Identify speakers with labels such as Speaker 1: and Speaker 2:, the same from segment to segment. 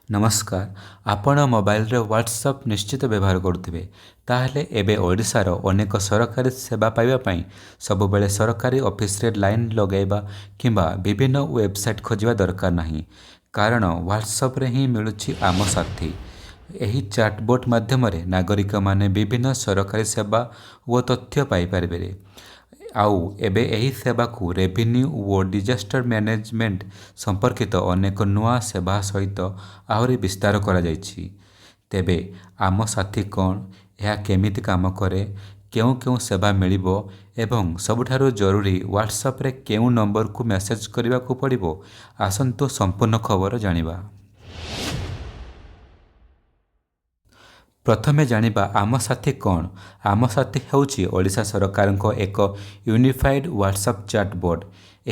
Speaker 1: ନମସ୍କାର। ଆପଣ ମୋବାଇଲରେ ହ୍ୱାଟ୍ସଆପ୍ ନିଶ୍ଚିତ ବ୍ୟବହାର କରୁଥିବେ। ତାହେଲେ ଏବେ ଓଡ଼ିଶାର ଅନେକ ସରକାରୀ ସେବା ପାଇବା ପାଇଁ ସବୁବେଳେ ସରକାରୀ ଅଫିସରେ ଲାଇନ୍ ଲଗାଇବା କିମ୍ବା ବିଭିନ୍ନ ୱେବସାଇଟ୍ ଖୋଜିବା ଦରକାର ନାହିଁ, କାରଣ ହ୍ୱାଟ୍ସଆପ୍ରେ ହିଁ ମିଳୁଛି ଆମ ସାଥୀ। ଏହି ଚାଟବୋଟ୍ ମାଧ୍ୟମରେ ନାଗରିକମାନେ ବିଭିନ୍ନ ସରକାରୀ ସେବା ଓ ତଥ୍ୟ ପାଇପାରିବେ। ଆଉ ଏବେ ଏହି ସେବାକୁ ରେଭିନ୍ୟୁ ଓ ଡିଜାଷ୍ଟର ମ୍ୟାନେଜମେଣ୍ଟ ସମ୍ପର୍କିତ ଅନେକ ନୂଆ ସେବା ସହିତ ଆହୁରି ବିସ୍ତାର କରାଯାଇଛି। ତେବେ ଆମ ସାଥୀ କ'ଣ, ଏହା କେମିତି କାମ କରେ, କେଉଁ କେଉଁ ସେବା ମିଳିବ ଏବଂ ସବୁଠାରୁ ଜରୁରୀ ହ୍ୱାଟ୍ସଆପ୍ରେ କେଉଁ ନମ୍ବରକୁ ମେସେଜ୍ କରିବାକୁ ପଡ଼ିବ, ଆସନ୍ତୁ ସମ୍ପୂର୍ଣ୍ଣ ଖବର ଜାଣିବା। ପ୍ରଥମେ ଜାଣିବା ଆମ ସାଥୀ କ'ଣ। ଆମ ସାଥୀ ହେଉଛି ଓଡ଼ିଶା ସରକାରଙ୍କ ଏକ ୟୁନିଫାଇଡ୍ ହ୍ୱାଟ୍ସଆପ୍ ଚାଟବୋଟ୍।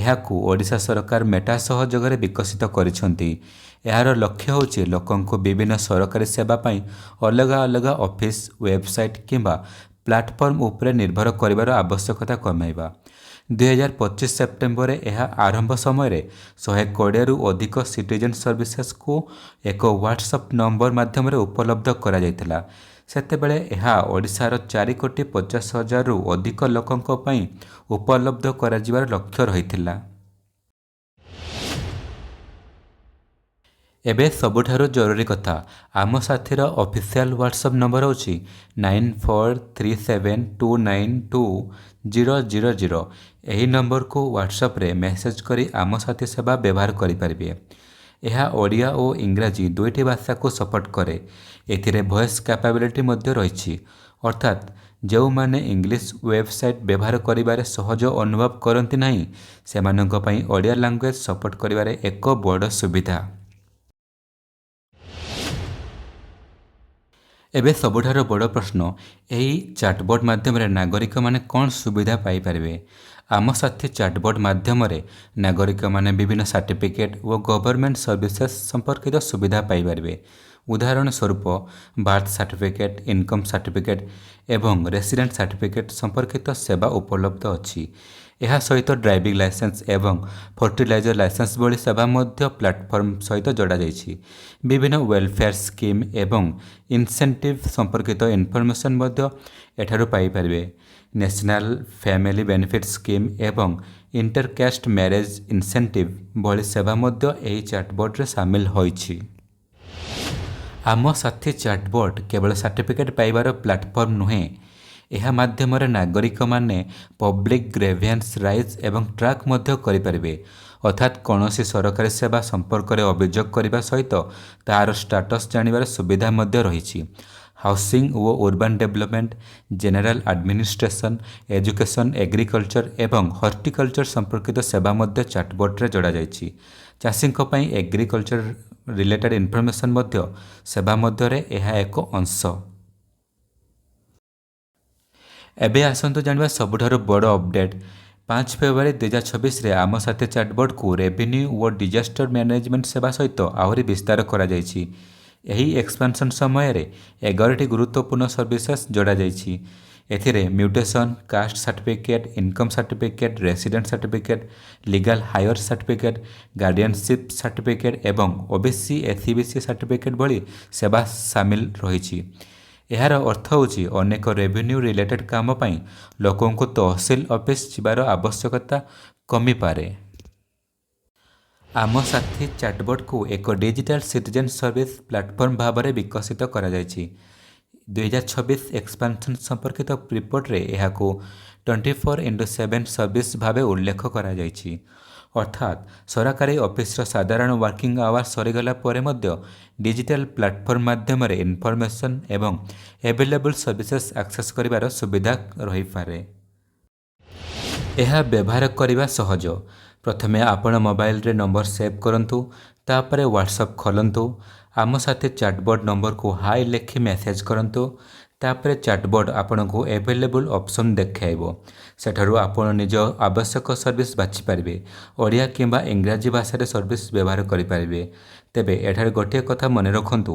Speaker 1: ଏହାକୁ ଓଡ଼ିଶା ସରକାର ମେଟା ସହଯୋଗରେ ବିକଶିତ କରିଛନ୍ତି। ଏହାର ଲକ୍ଷ୍ୟ ହେଉଛି ଲୋକଙ୍କୁ ବିଭିନ୍ନ ସରକାରୀ ସେବା ପାଇଁ ଅଲଗା ଅଲଗା ଅଫିସ, ୱେବସାଇଟ୍ କିମ୍ବା ପ୍ଲାଟଫର୍ମ ଉପରେ ନିର୍ଭର କରିବାର ଆବଶ୍ୟକତା କମାଇବା। 2025 ସେପ୍ଟେମ୍ବରରେ ଏହା ଆରମ୍ଭ ସମୟରେ 120ରୁ ଅଧିକ ସିଟିଜେନ୍ ସର୍ଭିସେସକୁ ଏକ ହ୍ୱାଟ୍ସଆପ୍ ନମ୍ବର ମାଧ୍ୟମରେ ଉପଲବ୍ଧ କରାଯାଇଥିଲା। ସେତେବେଳେ ଏହା ଓଡ଼ିଶାର 4 କୋଟି 50 ହଜାରରୁ ଅଧିକ ଲୋକଙ୍କ ପାଇଁ ଉପଲବ୍ଧ କରାଯିବାର ଲକ୍ଷ୍ୟ ରହିଥିଲା। ଏବେ ସବୁଠାରୁ ଜରୁରୀ କଥା, ଆମ ସାଥୀର ଅଫିସିଆଲ୍ ହ୍ୱାଟ୍ସଆପ୍ ନମ୍ବର ହେଉଛି 9437292000। ଏହି ନମ୍ବରକୁ ହ୍ୱାଟ୍ସଆପ୍ରେ ମେସେଜ୍ କରି ଆମ ସାଥୀ ସେବା ବ୍ୟବହାର କରିପାରିବେ। ଏହା ଓଡ଼ିଆ ଓ ଇଂରାଜୀ ଦୁଇଟି ଭାଷାକୁ ସପୋର୍ଟ କରେ। ଏଥିରେ ଭଏସ୍ କ୍ୟାପାବିଲିଟି ମଧ୍ୟ ରହିଛି, ଅର୍ଥାତ୍ ଯେଉଁମାନେ ଇଂଲିଶ ୱେବସାଇଟ୍ ବ୍ୟବହାର କରିବାରେ ସହଜ ଅନୁଭବ କରନ୍ତି ନାହିଁ, ସେମାନଙ୍କ ପାଇଁ ଓଡ଼ିଆ ଲାଙ୍ଗୁଏଜ୍ ସପୋର୍ଟ କରିବାରେ ଏକ ବଡ଼ ସୁବିଧା। ଏବେ ସବୁଠାରୁ ବଡ଼ ପ୍ରଶ୍ନ, ଏହି ଚାଟବୋଟ୍ ମାଧ୍ୟମରେ ନାଗରିକମାନେ କ'ଣ ସୁବିଧା ପାଇପାରିବେ? ଆମ ସାଥୀ ଚାଟବୋଟ୍ ମାଧ୍ୟମରେ ନାଗରିକମାନେ ବିଭିନ୍ନ ସାର୍ଟିଫିକେଟ୍ ଓ ଗଭର୍ଣ୍ଣମେଣ୍ଟ ସର୍ଭିସେସ୍ ସମ୍ପର୍କିତ ସୁବିଧା ପାଇପାରିବେ। ଉଦାହରଣ ସ୍ୱରୂପ, ବାର୍ଥ ସାର୍ଟିଫିକେଟ୍, ଇନକମ୍ ସାର୍ଟିଫିକେଟ୍ ଏବଂ ରେସିଡେଣ୍ଟ ସାର୍ଟିଫିକେଟ୍ ସମ୍ପର୍କିତ ସେବା ଉପଲବ୍ଧ ଅଛି। ଏହା ସହିତ ଡ୍ରାଇଭିଂ ଲାଇସେନ୍ସ ଏବଂ ଫର୍ଟିଲାଇଜର ଲାଇସେନ୍ସ ଭଳି ସେବା ମଧ୍ୟ ପ୍ଲାଟଫର୍ମ ସହିତ ଯୋଡ଼ାଯାଇଛି। ବିଭିନ୍ନ ୱେଲଫେୟାର ସ୍କିମ୍ ଏବଂ ଇନସେଣ୍ଟିଭ୍ ସମ୍ପର୍କିତ ଇନଫର୍ମେସନ୍ ମଧ୍ୟ ଏଠାରୁ ପାଇପାରିବେ। ନ୍ୟାସନାଲ୍ ଫ୍ୟାମିଲି ବେନିଫିଟ୍ ସ୍କିମ୍ ଏବଂ ଇଣ୍ଟରକାଷ୍ଟ ମ୍ୟାରେଜ୍ ଇନସେଣ୍ଟିଭ୍ ଭଳି ସେବା ମଧ୍ୟ ଏହି ଚାଟବୋଟ୍ରେ ସାମିଲ ହୋଇଛି। ଆମ ସାଥୀ ଚାଟବୋଟ୍ କେବଳ ସାର୍ଟିଫିକେଟ୍ ପାଇବାର ପ୍ଲାଟଫର୍ମ ନୁହେଁ। ଏହା ମାଧ୍ୟମରେ ନାଗରିକମାନେ ପବ୍ଲିକ୍ ଗ୍ରେଭିଆନ୍ସ ରାଇଜ୍ ଏବଂ ଟ୍ରାକ୍ ମଧ୍ୟ କରିପାରିବେ। ଅର୍ଥାତ୍ କୌଣସି ସରକାରୀ ସେବା ସମ୍ପର୍କରେ ଅଭିଯୋଗ କରିବା ସହିତ ତାହାର ଷ୍ଟାଟସ୍ ଜାଣିବାର ସୁବିଧା ମଧ୍ୟ ରହିଛି। ହାଉସିଂ ଓ urban development, general administration, education, agriculture ଏବଂ ହର୍ଟିକଲଚର ସମ୍ପର୍କିତ ସେବା ମଧ୍ୟ ଚାଟବୋଟ୍ରେ ଯୋଡ଼ାଯାଇଛି। ଚାଷୀଙ୍କ ପାଇଁ ଏଗ୍ରିକଲଚର ରିଲେଟେଡ୍ ଇନଫର୍ମେସନ୍ ମଧ୍ୟ ସେବା ମଧ୍ୟରେ ଏହା ଏକ ଅଂଶ। ଏବେ ଆସନ୍ତୁ ଜାଣିବା ସବୁଠାରୁ ବଡ଼ ଅପଡେଟ୍। 5 ଫେବୃଆରୀ 2026ରେ ଆମ ସାଥୀ ଚାଟବୋଟ୍କୁ ରେଭିନ୍ୟୁ ଓ ଡିଜାଷ୍ଟର ମ୍ୟାନେଜମେଣ୍ଟ ସେବା ସହିତ ଆହୁରି ବିସ୍ତାର କରାଯାଇଛି। ଏହି ଏକ୍ସପାନ୍ସନ୍ ସମୟରେ 11ଟି ଗୁରୁତ୍ୱପୂର୍ଣ୍ଣ ସର୍ଭିସେସ୍ ଯୋଡ଼ାଯାଇଛି। ଏଥିରେ mutation, caste certificate, income certificate, resident certificate, legal heir certificate, guardianship certificate ଏବଂ ଓବିସି, ଏସଇବିସି ସାର୍ଟିଫିକେଟ୍ ଭଳି ସେବା ସାମିଲ ରହିଛି। ଏହାର ଅର୍ଥ ହେଉଛି ଅନେକ ରେଭିନ୍ୟୁ ରିଲେଟେଡ୍ କାମ ପାଇଁ ଲୋକଙ୍କୁ ତହସିଲ ଅଫିସ ଯିବାର ଆବଶ୍ୟକତା କମିପାରେ। ଆମ ସାଥୀ ଚାଟବୋଟ୍କୁ ଏକ ଡିଜିଟାଲ ସିଟିଜେନ୍ ସର୍ଭିସ ପ୍ଲାଟଫର୍ମ ଭାବରେ ବିକଶିତ କରାଯାଇଛି। 2026 ଏକ୍ସପାନ୍ସନ୍ ସମ୍ପର୍କିତ ରିପୋର୍ଟରେ ଏହାକୁ 24x7 service ଭାବେ ଉଲ୍ଲେଖ କରାଯାଇଛି। ଅର୍ଥାତ୍ ସରକାରୀ ଅଫିସର ସାଧାରଣ ୱାର୍କିଂ ଆୱାର ସରିଗଲା ପରେ ମଧ୍ୟ ଡିଜିଟାଲ ପ୍ଲାଟଫର୍ମ ମାଧ୍ୟମରେ ଇନଫର୍ମେସନ୍ ଏବଂ ଆଭେଲେବୁଲ୍ ସର୍ଭିସେସ୍ ଆକ୍ସେସ୍ କରିବାର ସୁବିଧା ରହିପାରେ। ଏହା ବ୍ୟବହାର କରିବା ସହଜ। ପ୍ରଥମେ ଆପଣ ମୋବାଇଲରେ ନମ୍ବର ସେଭ୍ କରନ୍ତୁ। ତାପରେ ହ୍ୱାଟ୍ସଆପ୍ ଖୋଲନ୍ତୁ। ଆମ ସାଥୀ ଚାଟବୋଟ୍ ନମ୍ବରକୁ ହାଇ ଲେଖି ମେସେଜ୍ କରନ୍ତୁ। ତାପରେ ଚାଟବୋଟ୍ ଆପଣଙ୍କୁ ଆଭେଲେବୁଲ୍ ଅପସନ୍ ଦେଖାଇବ। ସେଠାରୁ ଆପଣ ନିଜ ଆବଶ୍ୟକ ସର୍ଭିସ୍ ବାଛିପାରିବେ। ଓଡ଼ିଆ କିମ୍ବା ଇଂରାଜୀ ଭାଷାରେ ସର୍ଭିସ୍ ବ୍ୟବହାର କରିପାରିବେ। ତେବେ ଏଠାରେ ଗୋଟିଏ କଥା ମନେ ରଖନ୍ତୁ,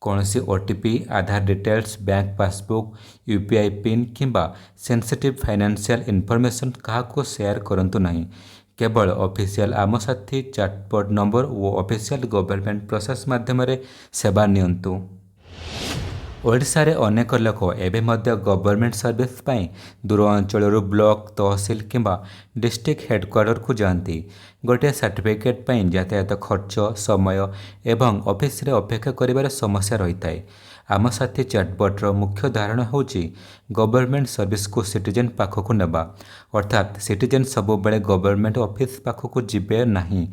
Speaker 1: କୌଣସି OTP, ଆଧାର details, bank passbook, UPI pin କିମ୍ବା ସେନ୍ସିଟିଭ୍ ଫାଇନାନ୍ସିଆଲ୍ ଇନଫର୍ମେସନ୍ କାହାକୁ ସେୟାର କରନ୍ତୁ ନାହିଁ। କେବଳ ଅଫିସିଆଲ ଆମ ସାଥୀ ଚାଟବଟ୍ ନମ୍ବର ଓ ଅଫିସିଆଲ ଗଭର୍ଣ୍ଣମେଣ୍ଟ ପ୍ରୋସେସ୍ ମାଧ୍ୟମରେ ସେବା ନିଅନ୍ତୁ। ଓଡ଼ିଶାରେ ଅନେକ ଲୋକ ଏବେ ମଧ୍ୟ ଗଭର୍ଣ୍ଣମେଣ୍ଟ ସର୍ଭିସ ପାଇଁ ଦୂର ଅଞ୍ଚଳରୁ ବ୍ଲକ, ତହସିଲ କିମ୍ବା ଡିଷ୍ଟ୍ରିକ୍ଟ ହେଡ଼କ୍ୱାର୍ଟରକୁ ଯାଆନ୍ତି। ଗୋଟିଏ ସାର୍ଟିଫିକେଟ୍ ପାଇଁ ଯାତାୟାତ ଖର୍ଚ୍ଚ, ସମୟ ଏବଂ ଅଫିସରେ ଅପେକ୍ଷା କରିବାର ସମସ୍ୟା ରହିଥାଏ। ଆମ ସାଥୀ ଚାଟବଟ୍ର ମୁଖ୍ୟ ଧାରଣା ହେଉଛି ଗଭର୍ଣ୍ଣମେଣ୍ଟ ସର୍ଭିସକୁ ସିଟିଜେନ୍ ପାଖକୁ ନେବା। ଅର୍ଥାତ୍ ସିଟିଜେନ୍ ସବୁବେଳେ ଗଭର୍ଣ୍ଣମେଣ୍ଟ ଅଫିସ ପାଖକୁ ଯିବେ ନାହିଁ,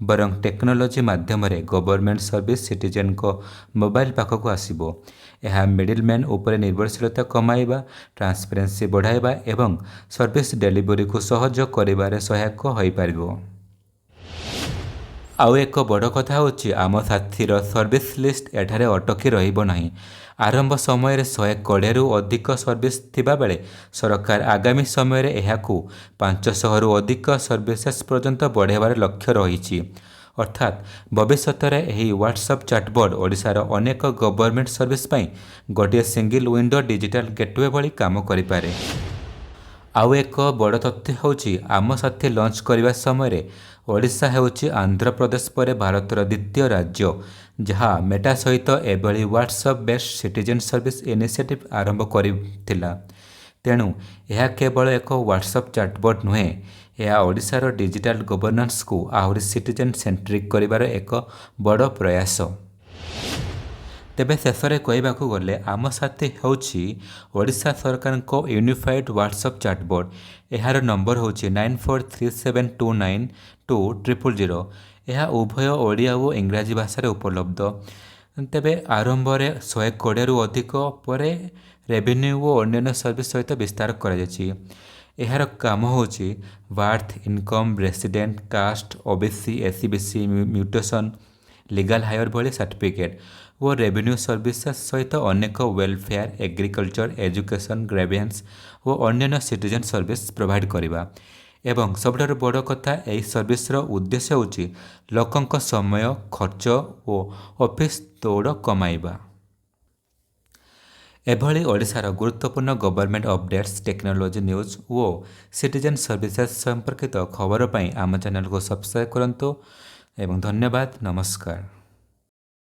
Speaker 1: ବରଂ ଟେକ୍ନୋଲୋଜି ମାଧ୍ୟମରେ ଗଭର୍ଣ୍ଣମେଣ୍ଟ ସର୍ଭିସ ସିଟିଜେନ୍ଙ୍କ ମୋବାଇଲ ପାଖକୁ ଆସିବ। ଏହା ମିଡିଲମ୍ୟାନ୍ ଉପରେ ନିର୍ଭରଶୀଳତା କମାଇବା, ଟ୍ରାନ୍ସପେରେନ୍ସି ବଢ଼ାଇବା ଏବଂ ସର୍ଭିସ ଡେଲିଭରିକୁ ସହଜ କରିବାରେ ସହାୟକ ହୋଇପାରିବ। ଆଉ ଏକ ବଡ଼ କଥା ହେଉଛି, ଆମ ସାଥୀର ସର୍ଭିସ ଲିଷ୍ଟ ଏଠାରେ ଅଟକି ରହିବ ନାହିଁ। ଆରମ୍ଭ ସମୟରେ 120ରୁ ଅଧିକ ସର୍ଭିସ ଥିବାବେଳେ ସରକାର ଆଗାମୀ ସମୟରେ ଏହାକୁ 500ରୁ ଅଧିକ ସର୍ଭିସେସ୍ ପର୍ଯ୍ୟନ୍ତ ବଢ଼ାଇବାର ଲକ୍ଷ୍ୟ ରହିଛି। ଅର୍ଥାତ୍ ଭବିଷ୍ୟତରେ ଏହି ହ୍ୱାଟ୍ସଆପ୍ ଚାଟବଟ୍ ଓଡ଼ିଶାର ଅନେକ ଗଭର୍ଣ୍ଣମେଣ୍ଟ ସର୍ଭିସ ପାଇଁ ଗୋଟିଏ ସିଙ୍ଗଲ ୱିଣ୍ଡୋ ଡିଜିଟାଲ ଗେଟୱେ ଭଳି କାମ କରିପାରେ। ଆଉ ଏକ ବଡ଼ ତଥ୍ୟ ହେଉଛି, ଆମ ସାଥୀ ଲଞ୍ଚ କରିବା ସମୟରେ ଓଡ଼ିଶା ହେଉଛି ଆନ୍ଧ୍ରପ୍ରଦେଶ ପରେ ଭାରତର ଦ୍ୱିତୀୟ ରାଜ୍ୟ ଯାହା ମେଟା ସହିତ ଏଭଳି WhatsApp based citizen service initiative ଆରମ୍ଭ କରିଥିଲା। ତେଣୁ ଏହା କେବଳ ଏକ ହ୍ୱାଟ୍ସଆପ୍ ଚାଟବଟ୍ ନୁହେଁ, ଏହା ଓଡ଼ିଶାର ଡିଜିଟାଲ ଗଭର୍ଣ୍ଣାନ୍ସକୁ ଆହୁରି ସିଟିଜେନ୍ ସେଣ୍ଟ୍ରିକ୍ କରିବାର ଏକ ବଡ଼ ପ୍ରୟାସ। ତେବେ ଶେଷରେ କହିବାକୁ ଗଲେ, ଆମ ସାଥୀ ହେଉଛି ଓଡ଼ିଶା ସରକାରଙ୍କ ୟୁନିଫାଇଡ୍ ହ୍ୱାଟ୍ସଆପ୍ ଚାଟବଟ୍। ଏହାର ନମ୍ବର ହେଉଛି 9437292000। ଏହା ଉଭୟ ଓଡ଼ିଆ ଓ ଇଂରାଜୀ ଭାଷାରେ ଉପଲବ୍ଧ। ତେବେ ଆରମ୍ଭରେ 120ରୁ ଅଧିକ, ପରେ ରେଭିନ୍ୟୁ ଓ ଅନ୍ୟାନ୍ୟ ସର୍ଭିସ ସହିତ ବିସ୍ତାର କରାଯାଇଛି। ଏହାର କାମ ହେଉଛି birth, income, resident, caste, OBC, SEBC, mutation, legal heir ଭଳି ସାର୍ଟିଫିକେଟ୍ ଓ ରେଭିନ୍ୟୁ ସର୍ଭିସେସ୍ ସହିତ ଅନେକ ୱେଲଫେୟାର, ଏଗ୍ରିକଲଚର, ଏଜୁକେସନ୍, ଗ୍ରେଭିଆନ୍ସ ଓ ଅନ୍ୟାନ୍ୟ ସିଟିଜେନ୍ ସର୍ଭିସ ପ୍ରୋଭାଇଡ଼ କରିବା। ଏବଂ ସବୁଠାରୁ ବଡ଼ କଥା, ଏହି ସର୍ଭିସର ଉଦ୍ଦେଶ୍ୟ ହେଉଛି ଲୋକଙ୍କ ସମୟ, ଖର୍ଚ୍ଚ ଓ ଅଫିସ ଦୌଡ଼ କମାଇବା। ଏଭଳି ଓଡ଼ିଶାର ଗୁରୁତ୍ୱପୂର୍ଣ୍ଣ ଗଭର୍ଣ୍ଣମେଣ୍ଟ ଅପଡେଟ୍ସ, ଟେକ୍ନୋଲୋଜି ନ୍ୟୁଜ୍ ଓ ସିଟିଜେନ୍ ସର୍ଭିସେସ୍ ସମ୍ପର୍କିତ ଖବର ପାଇଁ ଆମ ଚ୍ୟାନେଲକୁ ସବସ୍କ୍ରାଇବ୍ କରନ୍ତୁ ଏବଂ ଧନ୍ୟବାଦ। ନମସ୍କାର।